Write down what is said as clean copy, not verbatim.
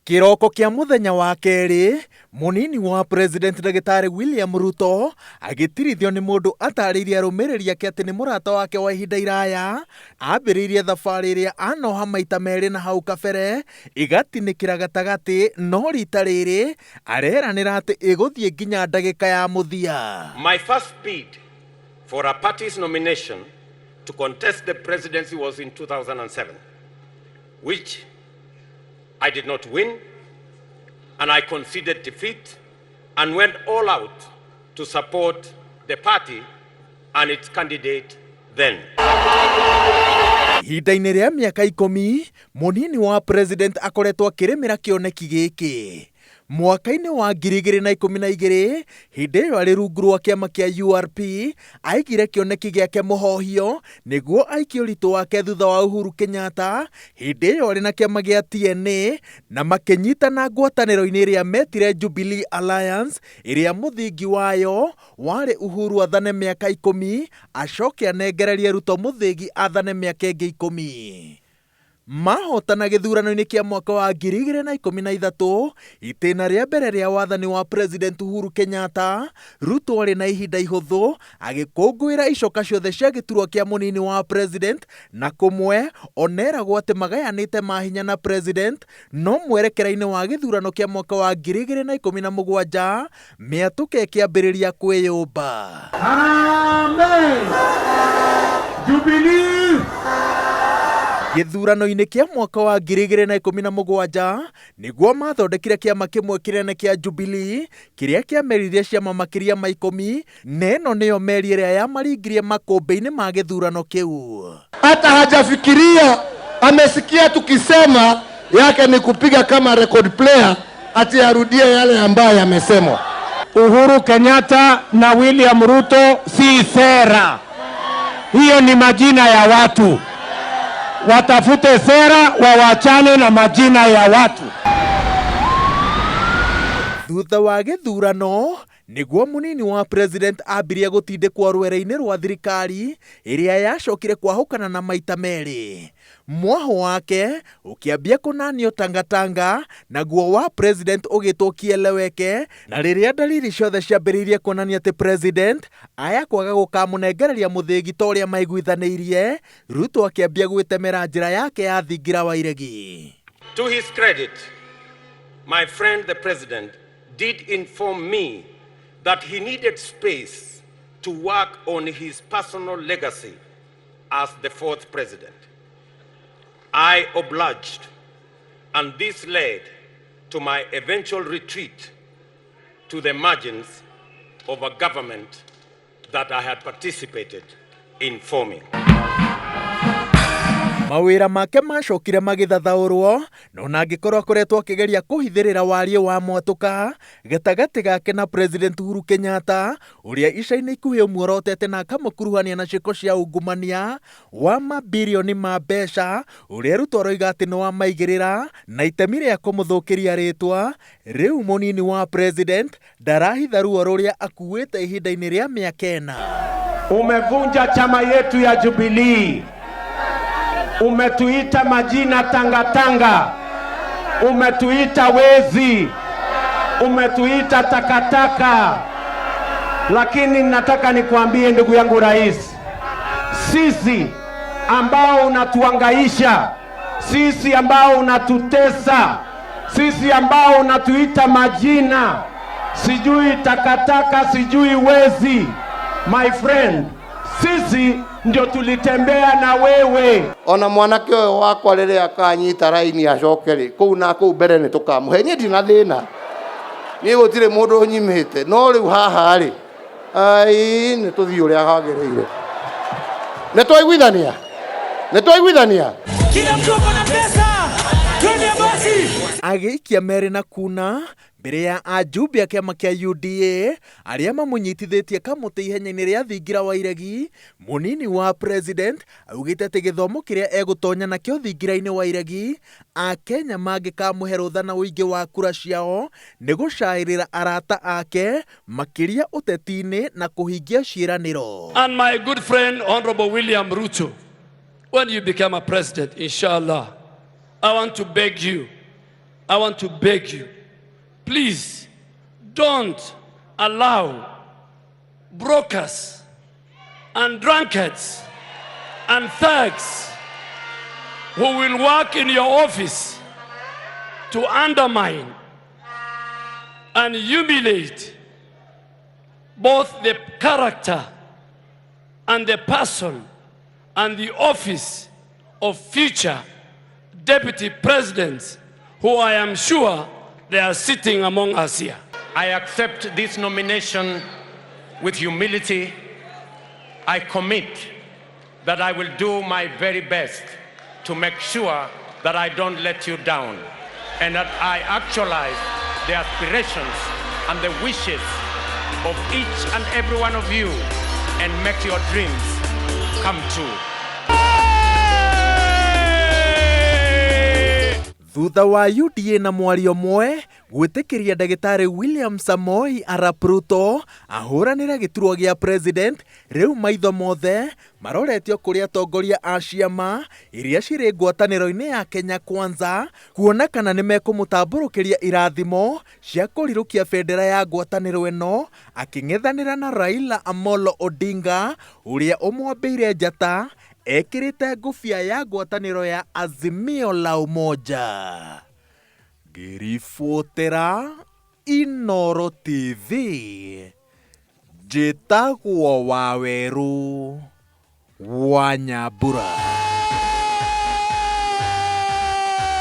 Kĩroko kĩa mũthenya wa kerĩ, mũnini wa President Ndagĩtarĩ William Ruto agĩtirithio nĩ mũndũ atarĩirie arũmĩrĩri ake atĩ nĩ mũrata wake wa ihinda iraya, ambĩrĩirie thabarĩ ĩrĩa anoha maita merĩ na hau kabere ĩgatinĩkĩra gatagatĩ no rita rĩrĩ areranĩra atĩ ĩgũthiĩ nginya ndagĩka ya mũthia. My first bid for a party's nomination to contest the presidency was in 2007, which I did not win, and I conceded defeat and went all out to support the party and its candidate then. Ihinda-inĩ rĩa mĩaka 10, mũnini wa president akoretwo akĩrĩmĩra kĩoneki gĩkĩ. Mwaka-inĩ wa 2012, hĩndĩ ĩyo arĩ rungu rwa kĩama kĩa URP, aigire kĩoneki gĩake mũhohio nĩguo aikie ũritũ wake thutha wa Uhuru Kenyatta, hĩndĩ ĩyo arĩ na kĩama gĩa TNA, na makĩnyitana ngwatanĩro-inĩ ĩrĩa metire Jubilee Alliance, ĩrĩa mũthingi wayo warĩ Uhuru athane mĩaka 10, acoke anengererie Ruto mũthĩgi athane mĩaka ĩngĩ 10. Mahotana gĩthurano-inĩ kĩa mwaka wa 2013, itĩna rĩa mbere rĩa wathani wa President Uhuru Kenyatta, Ruto arĩ na ihinda ihũthũ agĩkũngũĩra icoka ciothe cia gĩturwa kĩa mũnini wa President, na kũmwe oneragwo atĩ magayanĩte mahinya na President, no mwerekera-inĩ wa gĩthurano kĩa mwaka wa 2017, mĩatũka ĩkĩambĩrĩria kwĩyũmba. Amen. Jubilee. Gĩthurano-inĩ kĩa mwaka wa 2017 nĩguo mathondekire kĩama kĩmwe kĩnene kĩa Jubilee kĩrĩa kĩameririe ciama makĩria ma 10, na ĩno nĩyo meri ĩrĩa yamaringirie makũmbĩ-inĩ ma gĩthurano kĩu. Hata hajafikiria, amesikia tukisema yake ni kupiga kama record player, ati arudie yale ambayo yamesemwa. Uhuru Kenyatta na William Ruto si sera, hiyo ni majina ya watu. Watafute sera, wawachane na majina ya watu. Thutha wa gĩthurano nĩguo mũnini wa president ambirie gũtindĩkwo rwere-inĩ rwa thirikari ĩrĩa yacokire kwahũkana na maita merĩ. Mwahũ wake ũkĩambia kũnanio tangatanga, naguo wa president ũgĩtwo kieleweke, na rĩrĩa dalili ciothe ciambĩrĩirie kuonania atĩ president aya kwaga gũkamũnengereria mũthĩgi ta ũrĩa maiguithanĩirie, Ruto akĩambia gwĩtemera njĩra yake ya thingira wa iregi. To his credit, my friend the president did inform me that he needed space to work on his personal legacy as the fourth president. I obliged, and this led to my eventual retreat to the margins of a government that I had participated in forming. Mawĩra make macokire magĩthathaũrwo, no na angĩkorwo akoretwo akĩgeria kũhithĩrĩra wariĩ wa mwatũka gatagatĩ gake na President Uhuru Kenyatta, ũrĩa ica-inĩ ikuhĩ ũmuorotete na akamũkuruhania na ciĩko cia ungumania wa mabirioni ma mbeca, ũrĩa Ruto aroiga atĩ nĩ wamaigĩrĩra na itemi rĩa kũmũthũkĩria rĩtwa, rĩu mũnini wa President ndarahitha ruo rũrĩa akuĩte ihinda-inĩ rĩa mĩaka 4. Umevunja chama yetu ya Jubilee, umetuita majina tangatanga, umetuita wezi, umetuita takataka, lakini nataka nikuambie ndugu yangu rais, sisi ambao unatuangaisha, sisi ambao unatutesa, sisi ambao unatuita majina, sijui takataka, sijui wezi, my friend, sisi ndio tulitembea na wewe. Ona mwanake ũyũ wakwa rĩrĩa akanyita raini acoke rĩ, kũu na kũu mbere nĩ tũkamũhe. Niĩ ndina thĩna, niĩ gũtirĩ mũndũ ũnyimĩte, no rĩu haha rĩ, ai, nĩ tũthiĩ ũrĩa hagĩrĩire. Nĩ twaiguithania? Nĩ twaiguithania? Kila mtu ako na pesa, twende basi. Agĩikia merĩ na kuna mbere ya ajumbe a kĩama kĩa UDA arĩa mamũnyitithĩtie kamũtĩ ihenya-inĩ rĩa thingira wa iregi, mũnini wa president augĩte atĩ gĩthomo kĩrĩa egũtonya nakĩo thingira-inĩ wa iregi, Akenya mangĩkamũhe rũtha na ũingĩ wa kura ciao nĩ gũcaĩrĩra arata ake makĩria ũteti-inĩ na kũhingia ciĩranĩro. And my good friend Honorable William Ruto, when you become a president, inshallah, I want to beg you, I want to beg you, please don't allow brokers and drunkards and thugs who will work in your office to undermine and humiliate both the character and the person and the office of future deputy presidents who I am sure they are sitting among us here. I accept this nomination with humility. I commit that I will do my very best to make sure that I don't let you down and that I actualize the aspirations and the wishes of each and every one of you and make your dreams come true. Thutha wa UDA na mwario ũmwe gwĩtĩkĩria ndagĩtarĩ William Samoei Arap Ruto ahũranĩre gĩturwa gĩa president, rĩu maitho mothe maroretio kũrĩ atongoria a ciama iria cirĩ ngwatanĩro-inĩ ya Kenya Kwanza kuona kana nĩ mekũmũtambũrũkĩria irathimo cia kũrirũkia bendera ya ngwatanĩro ĩno akĩng'ethanĩra na Raila Amolo Odinga ũrĩa ũmwambĩire njata ekĩrĩte ngũbia ya ngwatanĩro ya Azimio la Umoja. Ngĩribotera Inooro TV, njĩtagwo Wawerũ wa Nyambura.